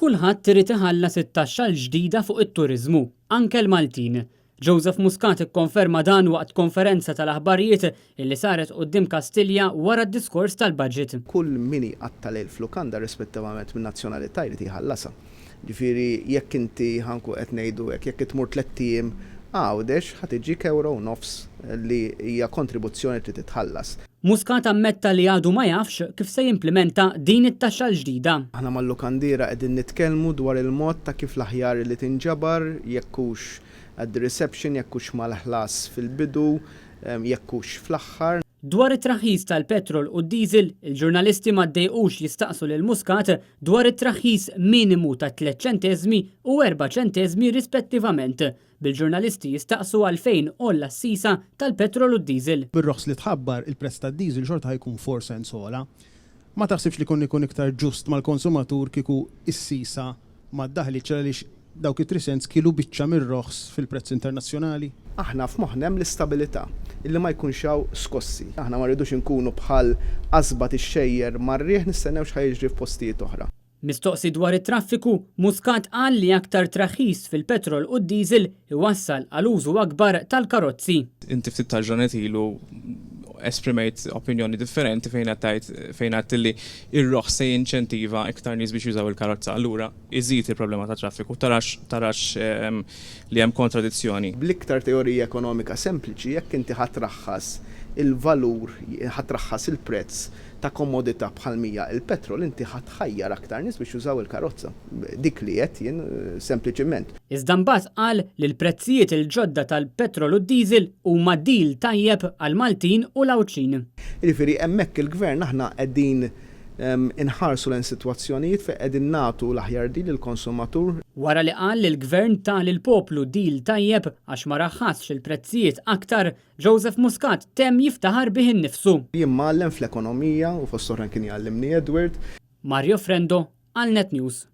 Kulħadd irid iħallas it-taxxa l-ġdida fuq it-turiżmu, anke l-Maltin. Joseph Muscat ikkonferma dan waqt konferenza tal-aħbarijiet illi saret quddiem Kastilja wara d-diskors tal-budget. Kull min jqatta' lejl f'lukanda irrispettivament min-nazzjonalità jrid jħallasha. Ġifieri jekk inti, ħa nkun qed ngħidu hekk, jekk tmur tlett ijiem Għawdex ħa tiġik ewro u nofs li hija kontribuzzjoni li trid titħallas. Muscat ammetta li għadu ma jafx kif se jimplimenta din it-taxxa l-ġdida. Aħna mal-lukandiera qegħdin nitkellmu dwar il-mod ta' kif l-aħjar li tinġabar, jekk hux at the reception, jekk hux mal-ħlas fil-bidu, jekk hux fl-aħħar. Dwar it-traħħis tal-petrol u d-diesel, il-ġurnalisti ma ddejqux jistaqsu lil Muscat dwar it-traħħis minimu ta' tlett ċenteżmi u erba' ċenteżmi rispettivament, bil-ġurnalisti jistaqsu għalfejn għolla s-sisa tal-petrol u d-diesel. Bir-roħs li tħabbar, il-prezz tad-diesel xorta ħa jkun 4 cents ogħla. Ma taħsibx li kien ikun iktar ġust mal-konsumatur kieku s-sisa ma ddaħlitx għaliex dawk it-three cents kielu biċċa mir-roħs fil-prezz internazzjonali? Aħna f'moħħna hemm l-istabilità, illi ma jkunx hawn skossi. Aħna ma rridux inkunu bħal qasba tixxejjer mar-riħ nistennew x'ħa jiġri f'postijiet oħra. Mistoqsi dwar it-traffiku, Muscat qal li aktar traħħis fil-petrol u d-diesel iwassal għal użu akbar tal-karozzi. Inti ftit tal-ġranet ilu esprimejt opinjoni differenti fejn qed tgħid fejn għedt li r-roħs se jinċentiva iktar nies biex jużaw il-karozza. Allura iżid il-problema tat-traffiku. Tarax tarax li hemm kontradizzjoni? Bl-iktar teorija ekonomika sempliċi, jekk inti ħa traħħas il-valur, ħa traħħas il-prezz ta' komodità bħal m'hija il-petrol, inti ħa tħajjar aktar nies biex jużaw il-karozza. Dik li għedt jien sempliċiment. Iżda mbagħad qal li l-prezzijiet il-ġodda tal-petrol u d-diesel huma deal tajjeb għall-Maltin u l-Għawdxin. Jiġifieri hemmhekk il-Gvern aħna qegħdin inħarsu lejn sitwazzjonijiet fejn qegħdin nagħtu l-aħjar deal lill-konsumatur. Wara li qal li l-Gvern ta lill-poplu deal tajjeb għax ma raħħasx il-prezzijiet aktar, Joseph Muscat temm jiftaħar bih innifsu. Jien mgħallem fl-ekonomija u fost oħrajn kien jgħallimni Edward. Mario Frendo għal Net News.